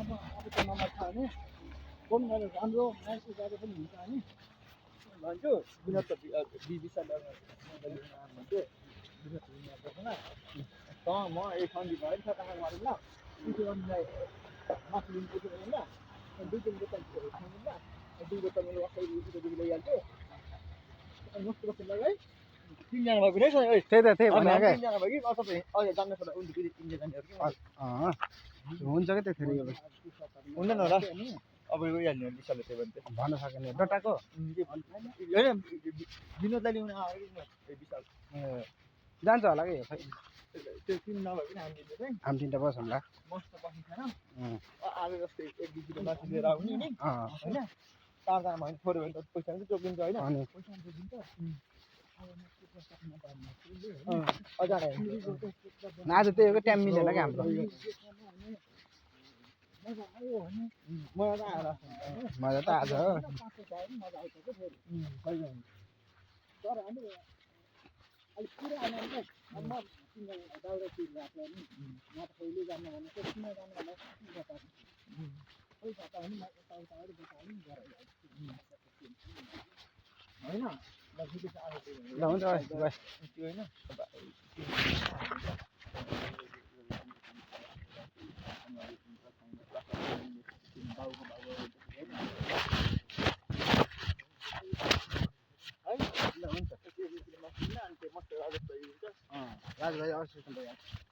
अब त नम्बर छ भने फोन गरेर राम्रो मान्छे गरे पनि हुन्छ नि भन्छु विनोद त विशाल भन्छु त म एक सन्धि भयो नि त कहाँ गरौँ ल उसो गर्नुलाई मासु लिनु पुग्यो भने ल दुई तिन बोतल खानु ल दुई बोतल मैले वास्तै ल्याइहाल्छु अनि मस्तो खेल्दा है तिनजना भयो भने त्यही त त्यही भने क्या तिनजना भयो कि अथवा अहिले जाने छोरा उनीहरू फेरि तिनजना जानेहरू कि हुन्छ कि त्यो फेरि हुँदैन होला अब गइहाल्ने विशालले त्यही भने चाहिँ भन्न सकिने डटाको होइन विनोदलाई ल्याउन आयो विशाल जान्छ होला कि खै त्यो तिन नभए पनि हामी चाहिँ हामी तिनवटा बसौँला मस्त बसिन्छ आज जस्तै एक दुई किलो मासु लिएर आउने नि होइन चारजना भयो भने छोड्यो भने त पैसा पनि जोगिन्छ होइन पैसा जोगिन्छ आज त्यही हो टाइम मिलेन क्या हाम्रो मजा त आज हो अलिक पुरा आएन म तिनजना दाउरा तिरेर आएको नि म त कहिले जानु भने चाहिँ किन जानु होला खै बता भने म यताउता अलिक बता होइन ल विदेश आएको ल हुन्छ बाई त्यो होइन राज भाइ अवश्य